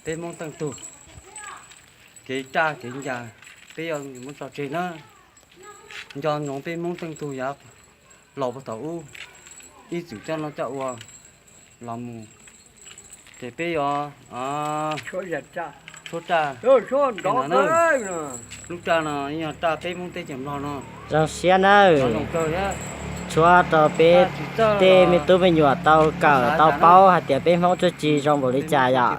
Peb Hmoob Teej Tug kev raj kev ncas, peb yuav muab tso tseg na. Nco ntsoov peb Hmoob Teej Tug yav laus puag thaum ub ib txwm coj noj coj ua los mus, ces peb yuav tshuab raj. Lub raj no yog raj peb Hmoob teb chaws Nplog no. Zoo siab nawb. Tshuab rau peb tej me tub me nyuam tau kawm tau paub hais tias peb Hmoob tsuj ci zoo npaum li cas yom.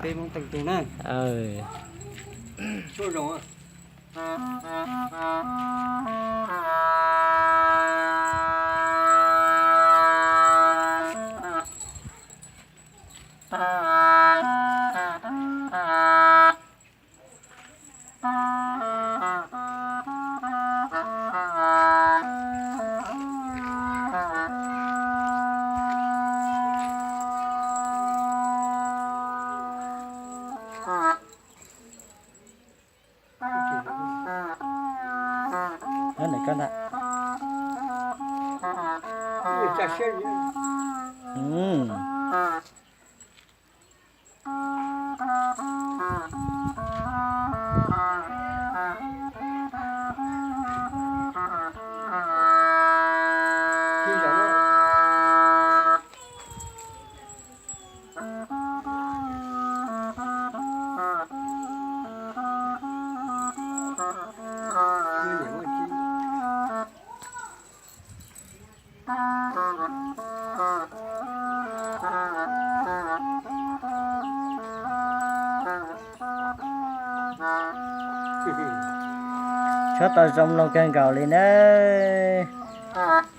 Tshuab tau zoo mloog kawg nkaus li na.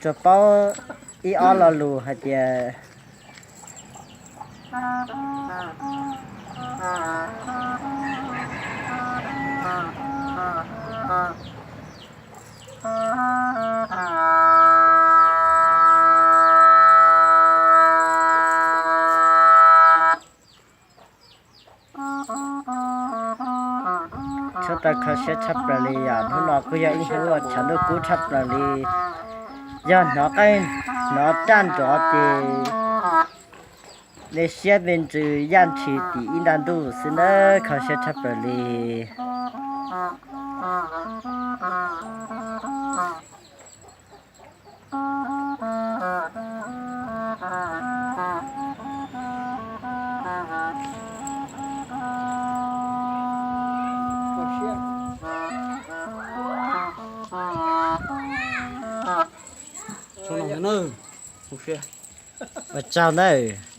Tsuas paub ib ob lo lus hais tias tshuab tau kho siab tshaj plaws li yom. Hnub no kuj yog ib hnub uas tshav ntuj kub tshaj plaws li. Yog hnov qeej hnov raj nrov ces me siab me ntsws yaj ntshis tim ib nta ntuj xwb nawb, kho siab tshaj plaws li. Ua tsaug nawb.